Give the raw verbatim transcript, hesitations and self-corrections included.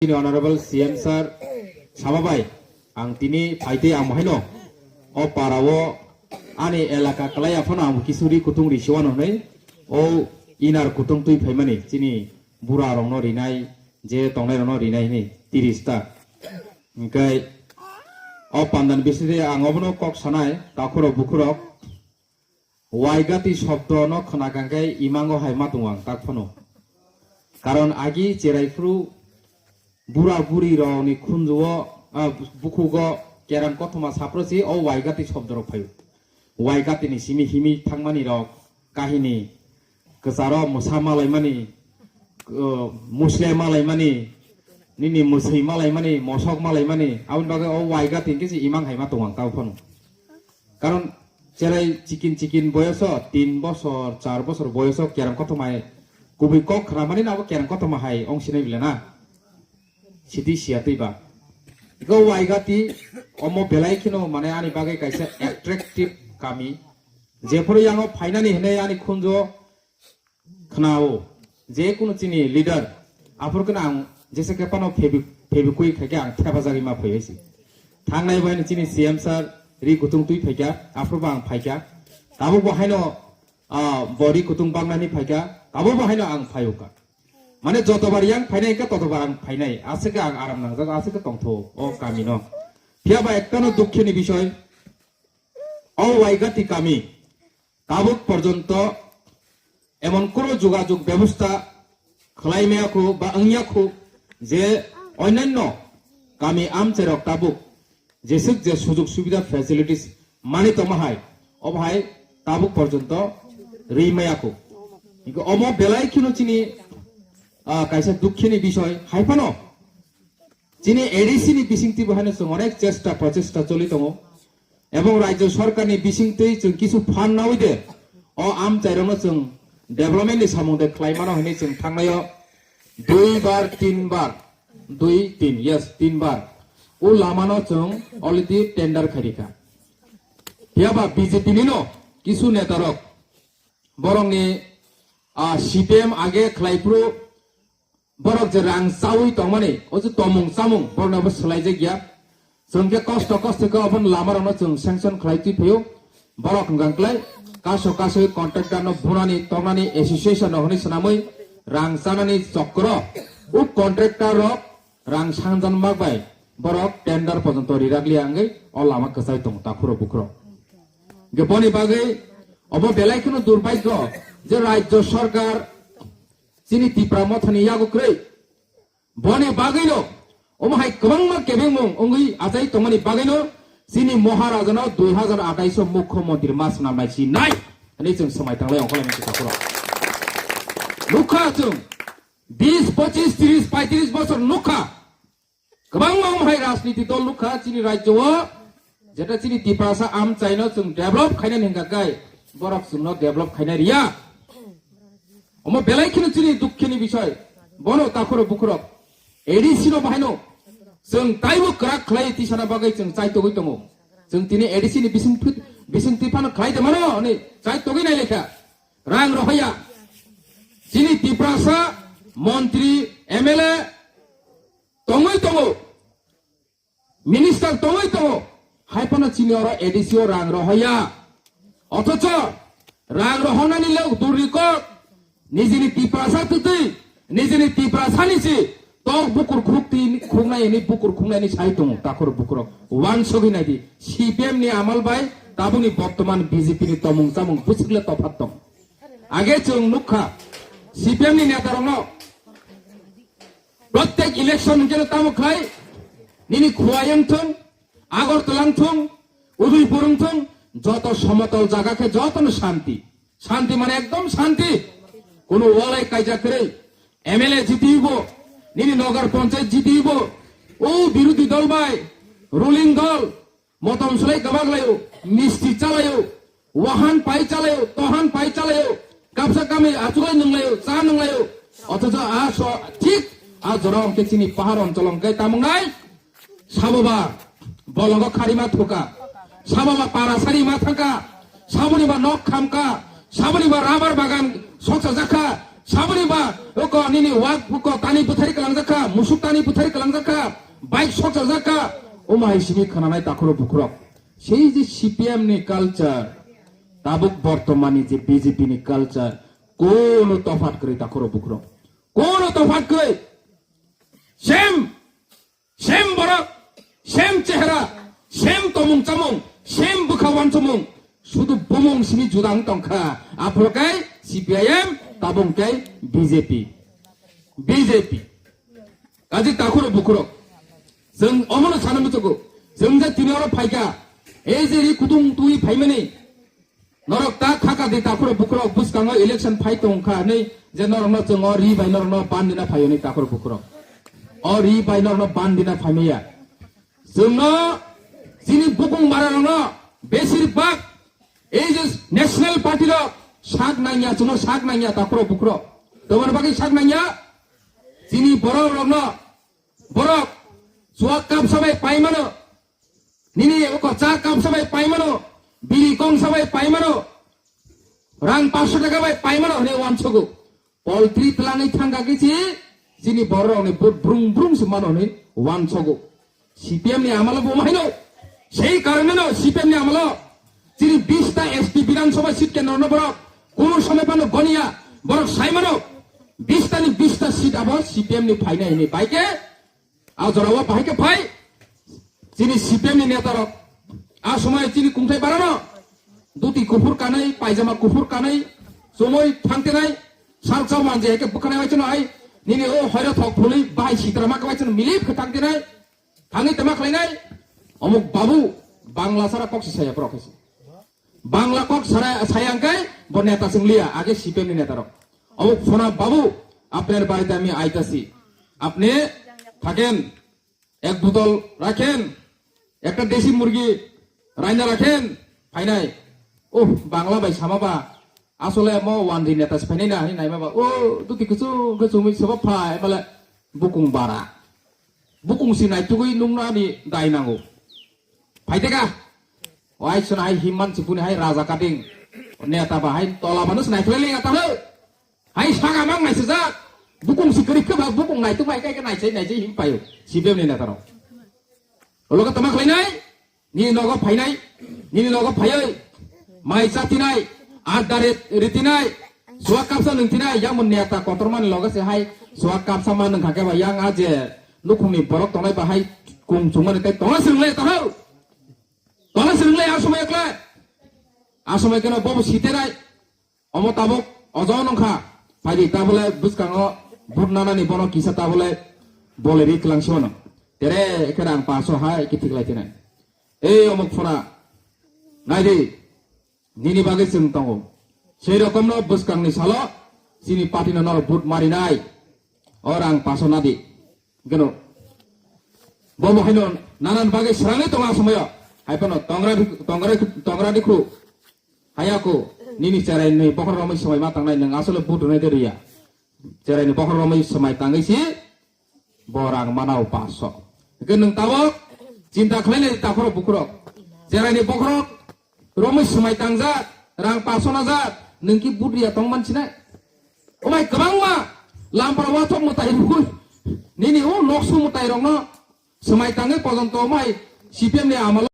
Chini Honorable C M sir sama bai ang tini phaitwi ang haino o para o ani elaka kwlai aphano ang kisu ri kutung ri siwano hwnwi o inar kutung twi phaimani chini bura rokno rinai je tongnai rokno rinai hwnwi tiris ta. Hwnkhe o pandan biside ang obono kok sanai takhurok bukhurok. Waigati shobdo no khwna kangkhe imango hai ma tongo ang tak phano. Karon agi cherai phuru bura buri rok ni khunju o, ah, bukhugo kerang kothoma saphro si o waigati shobdo rok phaio. Waigati ni simi himi thangmani rok kahini kwcharo mwsa malaimani, uh, musle malaimani, nini mwswi malaimani, mosok malaimani, aboni bagwi o waigati hwnkhe se imang hai ma tongo ang tak phano. Karon cherai chikin chikin boyoso, tin bosor, char bosor boyoso kerang kothoma hai kubui kok khramani na abo kerang kothoma hai ong sinai bile na. Sidi siya twi ba. Go waigati omo belai kheno mane ani bagwi kaisa attractive kami. Jephuru yango phainani hwnwi ani khunjo khwnao, je kunu chini leader, aphuru khe ang jesa khe phano phebi-, phebikwi khaikhe ang thepajagwi ma phaiwi si. Thangnai bai chini C M sir ri kutung twi phaikha, aphuru bo ang phaikha. Tabuk bo haino, ah, bo ri kutung bangnani phaikha, tabuk bo haino ang phaiukha. Mane jotobar yang phainai khe totobar ang phainai, aswk khe ang aram nangjak, aswk khe tongtho o kami no. Phiya ba ekta no dukhe ni bisoi, o waigati kami tabuk porjonto emon kono jogajog bebosta khwlai maya khu ba wngya khu je onyanno kami amchairok tabuk jeswk je sujog subida facilities mani tongma hai, obo hai tabuk porjonto ri maya khu. Hingke omo belai kheno chini, ah, kaisa dukhe ni bisoi hai phano chini A D C ni bisingtwi bo haino chwng onek chesta prochesta choli tongo. Ebong rajyo sorkar ni bisingtwi chwng kisu phan nawi de o amchairokno chwng development ni samung de khlai mano hinwi chwng thangnaio dui bar, tin bar, dui, tin, yes, tin bar. O lamano chwng already tender khairikha. Phiya ba B J P nino kisu netarok borokni, ah, C P M age khlai phuru borok je rang chawi tongmani, o je tomung chamung, borokno bo swlaijak ya. Chwng khe kosto kosto khe obo lama rokno chwng sanction khlai twi phio. Borok hwnkha khlai kaso kaso contractor no bunani tongnani association rok hwnwi swnamwi rang chanani chokro. O contractor rok rang sangjak mak bai borok tender porjonto rirak liya wngwi o lama kwchai tongo takhuro bukhuro. Hwnkhe boni bagwi obo belai kheno durbhagyo je rajyo sorkar chini Tipra Mothani yago kwrwi. Boni bagwino omo hai kwbangma kebengmung wngwi achai tongmani bagwino chini Maharajano dui hazar athais o Mukhyamantri ma swnamnai si nai hwnwi chwng swmai tanglai ongkholai mani takhuro. Nukha chwng bis, pochis, tris, paitris bosor nukha. Kwbangma omo hai rajniti dol nukha chini rajyo o. Jeta chini Tiprasa amchaino chwng develop khainani hwnkha khe borok chwngno develop khaina riya. Omo belai kheno chini dukhe ni bisoi. Bono takhuro bukhurok A D C no bahaino chwng taibo kwrak khlai tisana bagwi chwng chai togwi tongo. Chwng tini A D C ni bising phit-, bising tiphano khlai de mano hwnwi chai togwi nai lekha. Rang rohaya. Chini Tiprasa montri, M L A tongwi tongo. Minister tongwi tongo, hai phano chini oro A D C o rang rohoya. Othocho rang rohonani le durni kok, nijini Tiprasa twtwi, nijini Tiprasani si tok bukur khukti khuknai ni bukur khuknai ni sai tongo takhur bukurok. Wansogwi naidi, C P M ni amal bai tabukni bottoman B J P ni tomung chamung bwswk le tophat tong. Age chwng nukha, C P M ni neta rokno, Prottek election hwnkhe tamo khlai, nini Khowai wngthung, Agartala wngthung, Udaipur wngthung, joto somotol jaga khe jotono shanti. Shanti mane ekdom shanti. Kono walai kaijak kwrwi. M L A jitibo, nini Nagar Panchayat jitibo, o birodhi dol bai, ruling dol, motom swlai gabak laio, misti chalaio, wahan pai chalaio, tohan pai chalaio, kapsa kami achugoi nunglaio, cha nunglaio. Othocho a so thik a jora hwnkhe chini pahar onchol hwnkhe tamungnai. Saboba bolongo kharima thuka, saboba parasari ma thangka, saboni ba nok khamka, saboni ba rabar bagan soksa jakha, Saboni ba, oko nini wak, oko tani bwthari kalangjak kha, musuk tani bwthari kalangjak kha, bike sokchajak kha, omo hai simi khwnanai takhurok bukhurok. Sei je C P M ni culture, tabuk bortomani je B J P ni culture, kono tofat kwrwi takhurok bukhurok. Kono tofat kwrwi. Same, same borok, same chehra, same tomung chamung, same bwkha wansumung. Sudu bumung simi juda wng tongkha. Aphuru khe C P I M, tabung khe B J P. B J P. Kaji takhurok bukhurok. Chwng omono sana muchugo. Chwng je tini oro phaikha. Ei je ri kutung twi phaimani. Norok ta khaka di takhurok bukhurok bwskango election phai tongkha hinwi je norokno chwng o ri bai norokno bandina phaio hinwi takhurok bukhurok. O ri bai norokno bandina phaimaya. Chwngno chini bukung mararokno besir bak ei je National Party rok sak nangya, chwngno sak nangya takhurok bukhurok. Toboni bagwi sak nangya chini borok rokno, borok chuak kapsa bai paimano. Nini oko cha kapsa bai paimano, biri kongsa bai paimano, rang paanso taka bai paimano hinwi wansogo. Poltri twlangwi thangkha khe si chini bororokni vote brung brung se mano hinwi wansogo. C P M ni amalo bo haino. Sei karoneno C P M ni amalo chini bista S T Bidhan Sabha seat kendro no borok kono somoi phano goniya, borok saimano bista ni bista seat abo C P M ni phainai hinwi. Bai khe a jorao bahai khe phai chini C P M ni neta rok. A somoi chini kungthai barano duti kuphur kanai, paijama kuphur kanai, chumui thangtenai, sal chao manje hai khe bwkhanai bai chano hai nini o hoiro thok phului bahai sitra ma khe bai chano milip khe thangtenai, thangwi tama khlainai. Omuk babu Bangla sara kok si saya borok hai se. Bangla kok sara saya hwnkhe bo neta se wng liya, age C P M ni neta rok. Omuk phona babu, apnar barite ami aitasi, apne thaken, ek botol rakhen, ekta desi murgi raina rakhen, phainai. Oh, Bangla bai sama ba, asole mo wanri neta se phainai na hinwi naima ba. Oh, duti kuchung kuchung mi soba phai bale bukung bara. Bukung si naitugwi nungna ni dai nango. Phaiteka. Wai sona hai himman si puni hai raja kading. Neta ba hai tola banu si naitugwi lenga ta ho. Hai saga mang naisajak. Bukung si kwrwi khe ba bukung naituk bai kai khe naisai naisai him paio. C P M ni neta rok. Olo ka tama khlainai. Nini nogo phainai, nini nogo phaiwi mai chatinai, adda ritinai, suak kapsa nungtinai, yang mun neta kotormani loge se hai suak kapsa ma nungkha khe ba yang a je nukhungni borok tongnai ba hai kung chungmani tei tongna swrwnglai ta hau. Tongna swrwnglai a somoi ekla. A somoi keno bobo sitenai. Omo tabuk ojo nungkha, phaidi tabole bwskango but nanani bono kisa tabole bole ri kwlang simono. Tere khe rang paso hai khe thiklai tene. Ei omuk phuna, naidi, nini bagwi chwng tongo. Sei rokomno bwskangni salo chini party no norok but marinai. O rang paso nadi. Geno. Bobo haino nanan bagwi srangwi tongo a somoyo. Hai phano tongra di-, tongra, tongra dikhu. Hayako, nini cherai ni bokhorok romwi swmai ma tangnai, nwng asole but rwnai de riya. Cherai ni bokhorok romwi swmai tangwi si bo rang manao paso. Hwnkhe nwng tabok chinta khlainai takhorok bukhorok. Cherai ni bokhorok romwi swmai tangjak, rang paso najak, nwng ki but riya tong man sinai. Omai kwbangma lampara wathok mwtai rwgwi nini o noksu mwtai rokno swmai tangwi pojonto omai C P M ni amalo